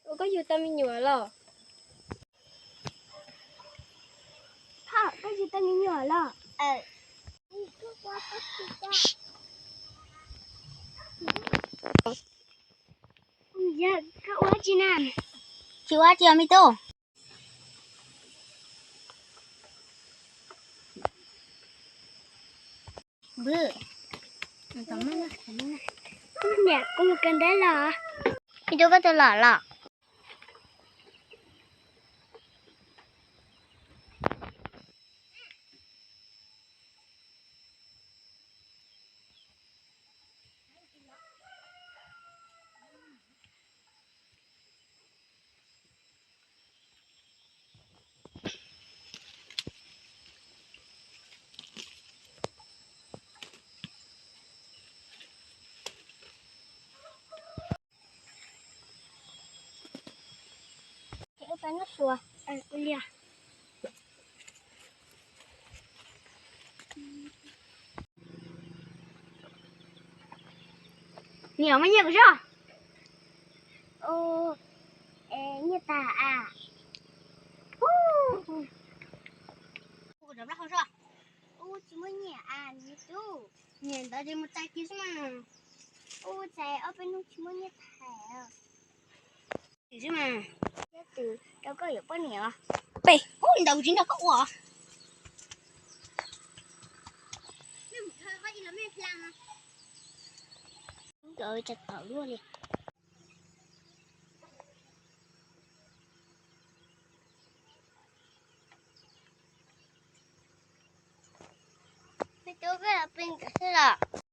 Ua koj yug tau me nyuam los? Phauj, koj yug tau me nyuam los? Yog koj ua tsi na? Tsis ua tsi os me tub. Niam, kuv mus kawm ntawv los. Me tub, koj twb los los? Niam, muab nyiaj kuv zoj. Nyiaj tag a. Kuv rov qab hau zoj. Ub, tsis muaj nyiaj a me tub. Nyiam ntawd ces mus txais kiag xwb mas. Ub, txais ob peb hnub tsis muaj nyiaj tag. Tsis mas. Thiab tus rau koj yuav poj niam os. Pem ub ntawd tsis nrog koj ua. Cov tsa tom luaj li. Me tub, koj los pw nkawd xwb los?